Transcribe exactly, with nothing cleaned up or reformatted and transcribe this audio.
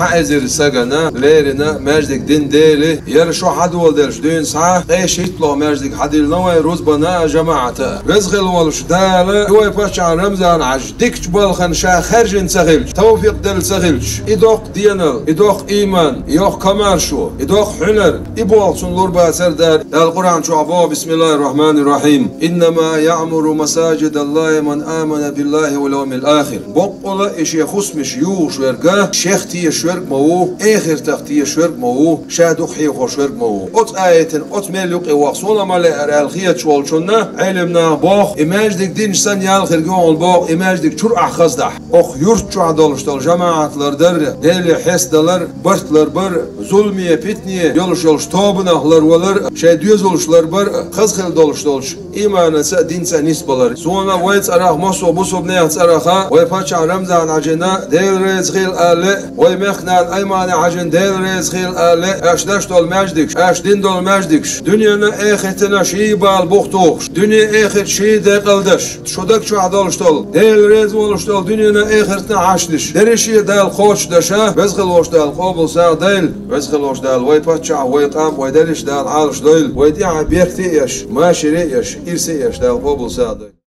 Ӏа эзар сагана леррина маьждиг дина Дела, яра шо хьадоладелча дуьйна схьа, ткъе шийтталгӀа маьждиг хьадиллина вай рузбана а, жамаӀата а. Веза хила волчу Дала, вай паччахь Рамзан-Хьаьжа дикачу балхана ша хаьржина ца хилча, тавфикъ делла ца хилча, и доккха денал, и доккха ийман, и йоккха комаьршо, и доккха хьуьнар, и болх цунна лур бацара Дала. Дала Къуръан чохь боху: «Бисмиллахир-рахманир-рахим. Иннама яъмуру масаджидаллахи ман амана биллахи вал йовмил ахир». Боккъала и шен хӀусамаш юхуш верг, шех тешаш верг ма ву, эхартах тешаш верг ма ву, ша дукха хьехош верг ма ву. Оцу аятан оцу мел юкъе вахча суна ма лаьара аьлла хеташ волчунна Ӏелам наха боху, и маьждиг динчу санна ял хирг ю хьуна боху, и маьждиг чуьра ахь хаздахь. Оха юрт чохь долуш долу жамаӀат лардар, Деле хьестадалар, барт ларбар, зуламе, питане йолуш йолчу тобанах ларвалар, шайн доьзалш ларбар, хаза хила долуш долчу ийманца а, динца а нисбалар. Суна вай цӀарах, массо а бусулба нехан цӀарах а, вай паччахь Рамзан-Хьаьжина Дела реза хила ала, вай мехкан Аймани-Хьаьжина Дела реза хила ала, аша деш долу маьждигаш, аша дина долу маьждигаш, дуьненан а, эхартан а ший бала бух тухуш, дуьне а, эхарт а ший декъал деш, шун даг чохь долуш долу, Дела реза волуш долу дуьненан а, эхартан а хьашташ, дерриге а Дала кхочушдеш, Веза хила волчу Дала къобал сагӀа дойла, Веза хила волчу Дала вай паччахь, вай къам, вай дерриш а Дала Ӏалаш дойла, вай тӀехь беркате а еш, машаре а еш, ирсе а еш Дала къобал сагӀа дойла.